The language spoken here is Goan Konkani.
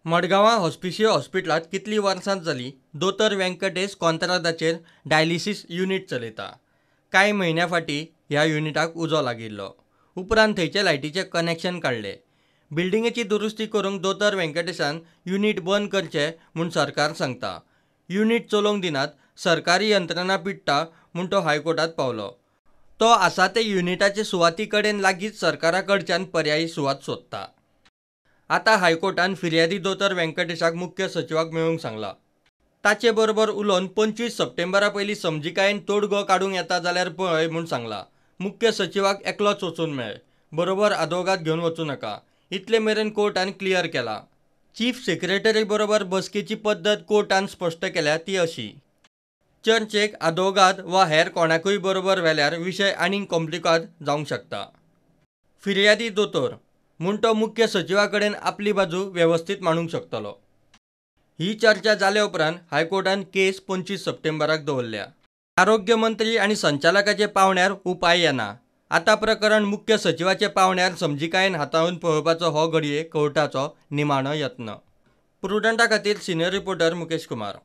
मडगांवां हॉस्पिसियो हॉस्पिटलांत कितलीं वर्सां जालीं दोतोर व्यंकटेश कॉंत्रादाचेर डायलिसीस युनीट चलयता. कांय म्हयन्यां फाटीं ह्या युनिटाक उजो लागिल्लो. उपरांत थंयचें लायटीचें कनेक्शन काडलें. बिल्डिंगेची दुरुस्ती करूंक दोतोर व्यंकटेशान युनीट बंद करचें म्हूण सरकार सांगता. युनीट चलोवंक दिनात, सरकारी यंत्रणा पिडटा म्हूण तो हायकोर्टांत पावलो. तो आसा ते युनिटाचे सुवाती कडेन लागींच सरकारा कडच्यान पर्यायी सुवात सोदता. आतां हायकोर्टान फिर्यादी दोतोर व्यंकटेशाक मुख्य सचिवाक मेळूंक सांगलां. ताचे बरोबर उलोवन 25 सप्टेंबरा पयलीं समजिकायेन तोडगो काडूंक येता जाल्यार पळय म्हूण सांगलां. मुख्य सचिवाक एकलोच वचून मेळ, बरोबर आदवोगाद घेवन वचूं नाका, इतले मेरेन कोर्टान क्लियर केलां. चीफ सेक्रेटरी बरोबर बसकेची पद्दत कोर्टान स्पश्ट केल्या ती अशी. चर्चेक आदवोगाद वा हेर कोणाकूय बरोबर व्हेल्यार विशय आनीक कॉम्प्लिकाद जावंक शकता. फिर्यादी दोतोर म्हूण तो मुख्य सचिवा कडेन आपली बाजू वेवस्थीत मांडूंक शकतलो. ही चर्चा जाले उपरांत हायकोर्टान केस 25 सप्टेंबराक दवरल्या. आरोग्य मंत्री आनी संचालकाचे पांवड्यार उपाय येना. आतां प्रकरण मुख्य सचिवाचे पांवड्यार समजिकायेन हाताळून पळोवपाचो हो घडये कोर्टाचो निमाणो यत्न. प्रुडंटा खातीर सिनियर रिपोर्टर मुकेश कुमार.